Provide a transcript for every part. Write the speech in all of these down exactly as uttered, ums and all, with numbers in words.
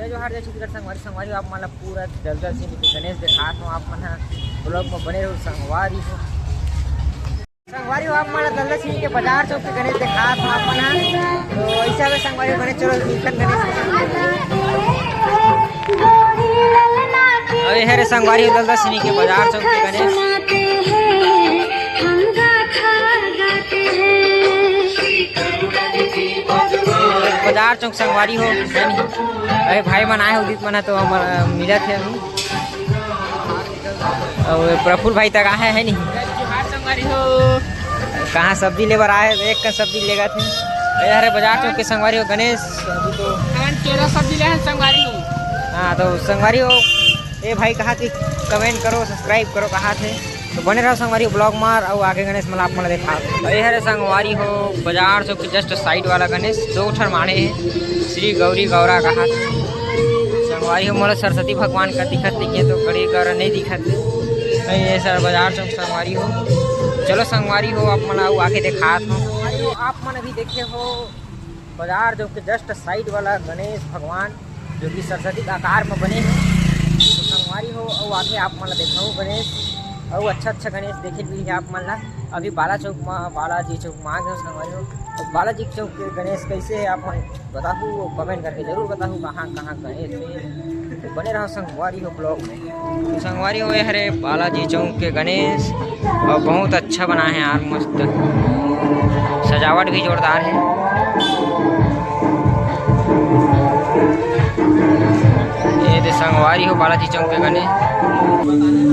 जोहार, जय छत्तीसगढ़ संगवारी। संगवारी हो, आप मन ला पूरा दलदल सिनी के गणेश देखात हो, आप मन ह ब्लॉग में बने रहो संगवारी हो। संगवारी हो, आप मन ला दलदल सिनी के बाजार चौक के गणेश देखात हो आप मन ह। तो ऐसे हवे संगवारी हो गणेश, चलो मिलथन गणेश के संग। अरे हरे संगवारी हो, दलदल सिनी के बाजार चौक के गणेश। बाजार चौक संगवारी हो, है नी? अरे भाई मन आए हो, उदित मन ह तो हमर मिलत हे अभी। अउ प्रफुल्ल भाई तक आहे, है नी? जोहार संगवारी हो। कहाँ सब्जी लेबर आए, एक कन सब्जी लेगत हे। अरे हरे बाजार चौक के संगवारी हो गणेश, अभी तो हमन केरा सब्जी ले हन संगवारी हो। हाँ, तो संगवारी हो, ए भाई कहा थी, कमेंट करो, सब्सक्राइब करो कहा थे। तो बने रहो संगवारी हो ब्लॉग मार, अउ आगे गणेश मन ला आप मन ला देखा। अरे हरे संगवारी हो, बाजार चौक के जस्ट साइड वाला गणेश, दो ठन माढ़े हे, श्री गौरी गौरा कहा। संगवारी हो, मोला सरस्वती भगवान का दिखत दिखे तो गौरी गौरा नहीं दिखत हे। नहीं, ये सर बाजार चौक संगवारी हो। चलो संगवारी हो, आप मन ला अउ आगे देखात हो। संगवारी हो, आप मन अभी देखे हो बाजार चौक के जस्ट साइड वाला गणेश भगवान, जो कि सरस्वती के आकार में बने हे। तो संगवारी हो, अउ आगे आप मन ला देखाहूँ गणेश, अउ अच्छा अच्छा गणेश देखे के मिलही आप मन ला। अभी बाला चौक में, बालाजी चौक में आ गए संगवारी हो। तो बालाजी चौक के गणेश कैसे हे आप मन बताहू, कमेंट करके जरूर बताहू कहाँ कहाँ गणेश हे। तो बने रहो संगवारी हो ब्लॉग में। संगवारी हो, ये हरे बालाजी चौक के गणेश, अउ बहुत अच्छा बना हे यार, मस्त सजावट भी जोरदार हे। ये दे संगवारी हो बालाजी चौक के गणेश,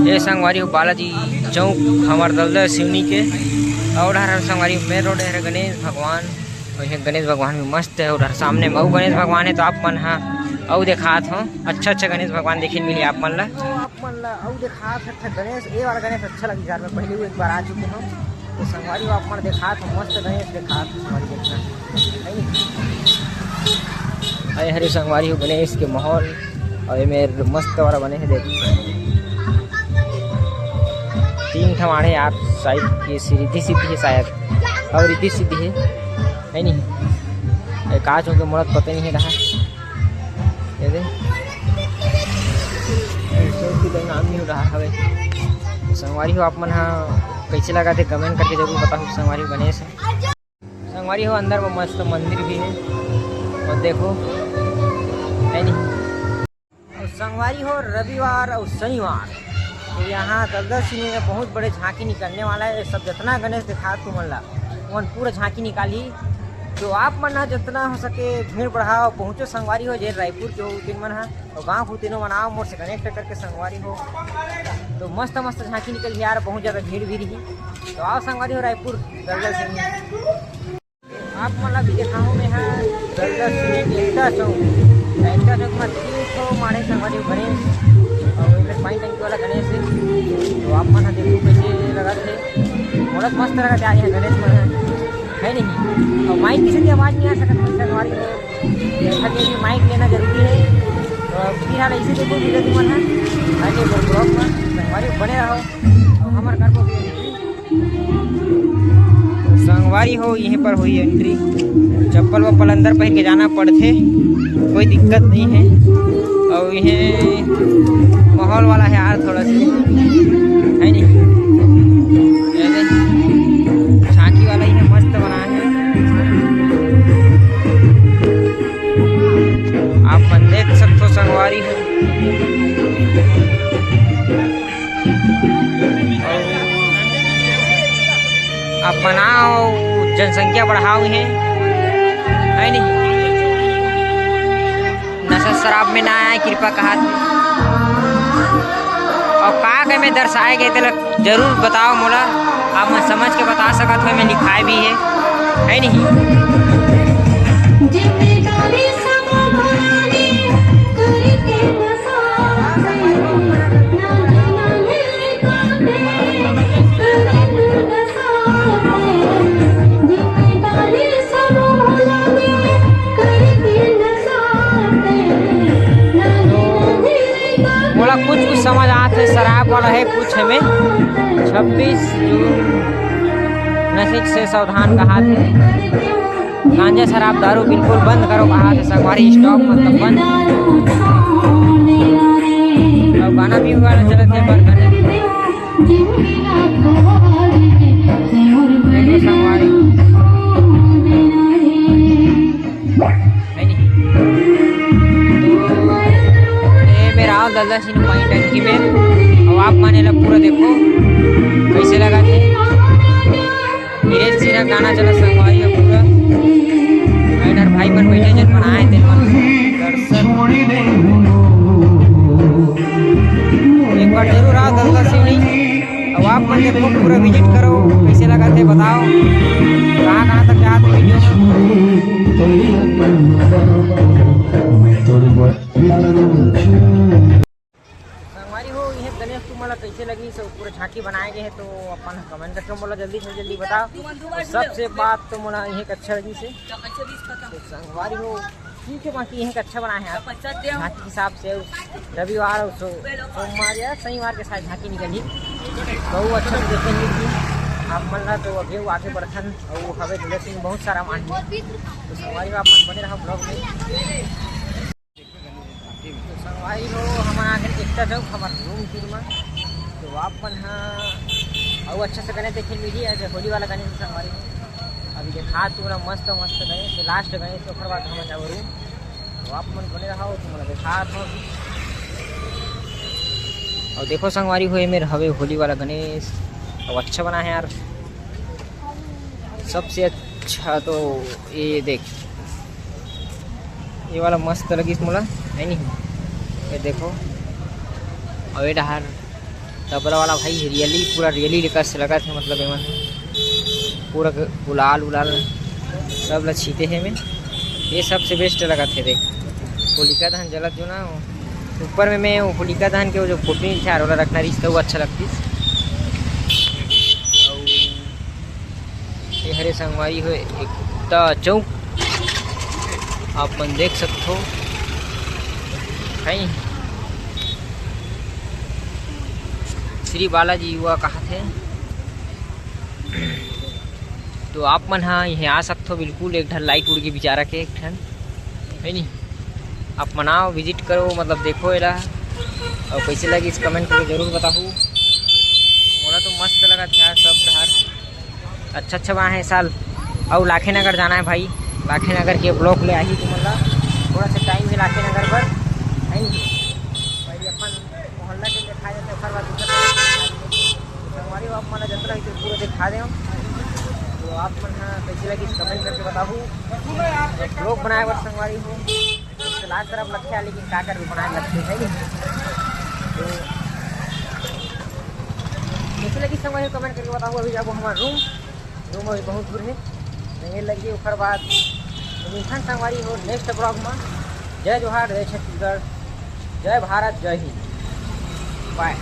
ये संगवारी हो बालाजी चौक हमर दलदल सिवनी के, अउ हर संगवारी मेन रोड हरे गणेश भगवान। अउ ये गणेश भगवान भी मस्त हे, अउ सामने में अउ गणेश भगवान हे, तो आप मन ह अउ देखात हो, अच्छा अच्छा गणेश भगवान देखे मिली आप मन ला। तो आप मन ला अउ देखात हो, अच्छा गणेश, ये वाला गणेश अच्छा लगी यार, मैं पहले भी एक बार आ चुके हूँ। तो संगवारी हो, आप मन देखात हो, मस्त गणेश देखात हो, संगवारी देखना, है नी? अरे हरे संगवारी हो, गणेश के माहौल, अउ ये मेर मस्त वाला बने हे, देख, तीन ठा माढ़े यार, शायद ये रिद्धि सिद्धि हे शायद, अउ रिद्धि सिद्धि हे। है नी? ए, का चौक के मोला तो पता नहीं हे कहाँ। ये दे। ए, चौक के तो नाम नहीं हो रहा हवे। तो संगवारी हो, आप मन ह कैसे लगा थे, कमेंट करके जरूर बताहू। संगवारी हो, गणेश हे। संगवारी हो, अंदर में मस्त मंदिर भी हे। अउ देखो, है नी? अउ संगवारी हो, रविवार अउ शनिवार तो यहाँ दलदल सिनी में बहुत बड़े झांकी निकलने वाला हे। सब जितना गणेश देखात तुमन ला, ओमन पूरा झांकी निकाली। तो आप मन ह जितना हो सके भीड़ बढ़ाओ, पहुँचो संगवारी हो, जे रायपुर के हो तेन मन ह, अउ गाँव के हो तेनो मन आओ, मोर से कनेक्ट करके संगवारी हो। तो मस्त मस्त झांकी निकलही यार, बहुत ज़्यादा भीड़ भी रही। तो आओ संगवारी हो रायपुर दलदल सिनी। आप मन ला भी देखाहूँ मैं ह दलदल सिनी के एकता चौक। एकता चौक में तीन ठो माढ़े संगवारी हो गणेश, अउ एमे पानी टंकी वाला गणेश हे। तो आप मन ह देखो कैसे लगत हे, बहुत मस्त लगत हे आज यहाँ गणेश मन ह, है नहीं? अउ माइक किसी की आवाज़ नहीं आ सकत संगवारी हो, अभी माइक लेना जरूरी हे। तो फिलहाल ऐसे देखो वीडियो तुमन ह, आगे ब्लॉग में संगवारी बने रहो, अउ हमर करबो भी संगवारी हो, यहीं पर होही एंट्री। चप्पल वप्पल अंदर पहिर के जाना पड़थे, कोई दिक्कत नहीं हे। अउ ये माहौल वाला हे यार, थोड़ा सा, है नहीं? ये दे, झांकी वाला ही हे, मस्त बना हे। आप मन देख सकथो संगवारी हो। अउ आप मन आओ, जनसंख्या बढ़ाओ हे, है नहीं? नशा शराब में ना आए, कृपा कहा थे। अउ का के में दर्शाए गए, तेला जरूर बताओ मोला, आप मन समझ के बता सकत हो, में लिखाए भी हे, है नहीं? मोला कुछ कुछ समझ आत हे, शराब वाला हे कुछ में, छब्बीस जून नशे से सावधान कहा थे। गांजा, शराब, दारू बिल्कुल बंद करो, कहा थे संगवारी, स्टॉप, मतलब बंद। अब गाना भी वाला चलत हे, पर गाने देखो संगवारी। है नहीं? ये मेरा हाल दलदल सिंह पॉइंट टंकी में। अब आप माने ला पूरा देखो कैसे लगा थे। धीरे सिरा गाना चला संगवारी हो पूरा। इधर भाई मन बैठे जन बनाए थे मन दर्शक। एक बार जरूर आओ दलदल सिवनी। अब आप मन देखो पूरा विजिट करो, कैसे लगा थे बताओ, कहाँ कहाँ तक जात वीडियो। संगवारी हो, ये गणेश तुम मोला कैसे लगी, सब पूरा झांकी बनाए गए हैं, तो अपन कमेंट करके मोला जल्दी से जल्दी बताओ। और सबसे बात तो मोला ये अच्छा लगी से, तो संगवारी हो, ठीक है, बाकी ये अच्छा बनाए हैं आप। झांकी के हिसाब से रविवार और सो-, सोमवार या शनिवार के साथ झांकी निकली, बहुत अच्छा से देखेंगे कि आप मन ला। तो अभी वो आगे बढ़थन और वो हवे झूले सिंह बहुत सारा मान है। तो संगवारी हो, आप मन बने रहो ब्लॉग में। तो संगवारी हो, हमन आ गए एकता चौक हमर रूम तीर में। तो आप मन हा अउ अच्छा से गाने देखे मिली, आज होली वाला गाने से संगवारी हो। अभी देखा पूरा मस्त मस्त गाने, तो लास्ट गाने से ओकर बाद हम जाओ रूम। तो आप मन बने रहो, तो मोला देखा था। और देखो संगवारी हो, ये मेरे हवे होली वाला गणेश, और अच्छा बना है यार। सबसे अच्छा तो ये देख, ये वाला मस्त लगिस मोला, है नहीं? ये देखो, और ये डहार तबला वाला भाई रियली, पूरा रियली लेकर से लगा थे, मतलब एमन पूरा ग-, गुलाल उलाल सब ला छीते हे में। ये सबसे बेस्ट लगा थे देख, होलिका दहन जलत जो ना, ऊपर में मैं वो होलिका दहन के वो जो फोटो नहीं था, ओला रखना रहिस तो वो अच्छा लगतिस। अउ ये हरे संगवारी हो एकता चौक, आप मन देख सकथो, है श्री बालाजी युवा कहा थे। तो आप मन हा यहाँ आ सकथो, बिल्कुल एक ठन लाइट उड़ के बेचारा के एक ठन, है नी? आप मन आओ, विजिट करो, मतलब देखो एला, और कैसे लगिस कमेंट करके जरूर बताहू। मोला तो मस्त लगा था सब डहर, अच्छा अच्छा वहाँ है साल। और लाखे नगर जाना है भाई, लाखे नगर के ब्लॉक ले आही तुमन ला, थोड़ा सा टाइम है लाखे नगर पर, है नी? पहले अपन मोहल्ला के देखा जाते, ओकर बाद दूसरा संगवारी हो, आप मन ला जतरा ही पूरा दिखा दे। तो आप मन हा कैसे लगिस कमेंट करके बताहू। ब्लॉग बनाए बर संगवारी हो, तो लास्ट तरफ लगते हैं, लेकिन का कर बनाए लगते हैं, है नी? तो कैसे लगिस संगवारी हो, कमेंट करके बताहू। अभी जाबो हमार रूम, रूम अभी बहुत दूर है, नहीं लगी। ओकर बाद मिलथन संगवारी हो नेक्स्ट ब्लॉग में। जय जोहार, जय छत्तीसगढ़, जय भारत, जय हिंद, बाय।